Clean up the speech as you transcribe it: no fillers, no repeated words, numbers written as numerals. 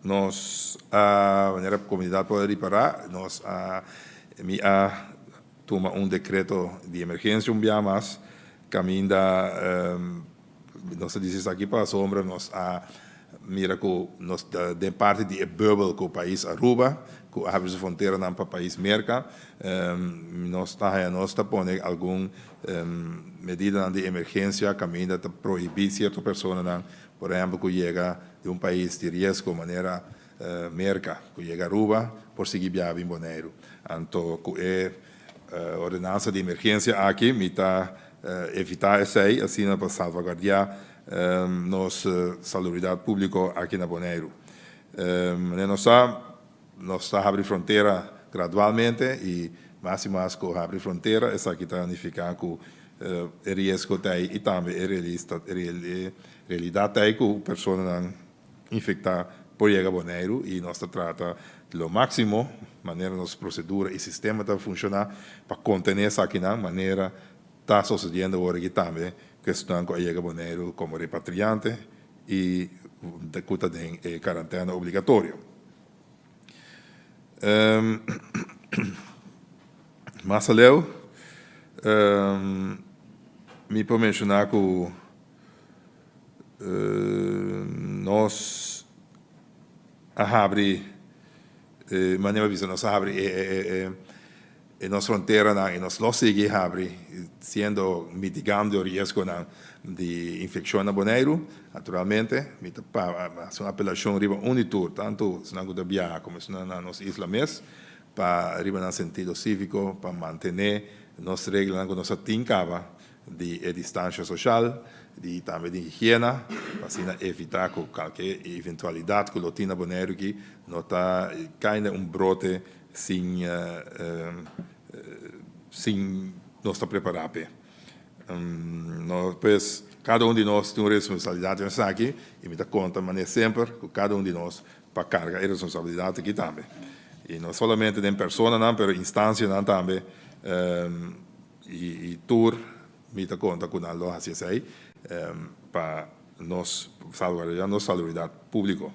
Nos a, manera komunidat por ripará, nos a, mi a tuma un dekreto di emergensia un bia mas, kaminda nos a disi aki pasobra nos a mira ku nos den parti di bubbel ku pais Aruba, ku a habri frontera pa pais Merka, nos ta pone algun medida di emergensia kaminda ta prohibí sierto persona, por ehèmpel, ku yega di un pais di riesgo manera Merka, ku yega Aruba, por sigui biaha na Boneiru. Anto, ku e ordenansa di emergensia aki, mi ta evitá esei, asina pa salvaguardiá nos salubridat públiko aki na Boneiru. Nos ta habri frontera gradualmente i mas i mas ku habri frontera, esaki ta nifiká ku e riesgo ta i tambe e realidat ta ku persona infektá por yega Boneiru i nos ta trata lo máksimo, manera nos prosedura i sistema ta funshoná, pa kontené esaki na manera ta susediendo awor aki tambe, ku esnan ku yega Boneiru komo repatriante i ku ta den kuarentena obligatorio. Mas aleu, mi por menshoná ku nos a habri, manera bisa nos a habri e nos frontera i nos lo sigui habri, siendo mitigando riesgo di infekshon na Boneiru. Naturalmente, mi ta hasi un apelashon riba un i tur, tantu esnan ku ta biaha komo na nos isla mes, pa riba na sentido síviko, pa mantené nos regla ku nos tin kaba di distansia sosial, di tambe di higiena, pa asina evitá ku kualke eventualidat ku lo tin na Boneiru ku no ta kai un brote sin nos ta prepará. No, pues, kada un di nos tin un responsabilidat aki i mi ta konta manera semper ku kada un di nos pa karga e responsabilidat aki tambe. I no solamente den persona, no, pero instansia tambe i tur mi ta konta ku nan lo hasi esei pa nos salvaguardiá nos salubridat públiko.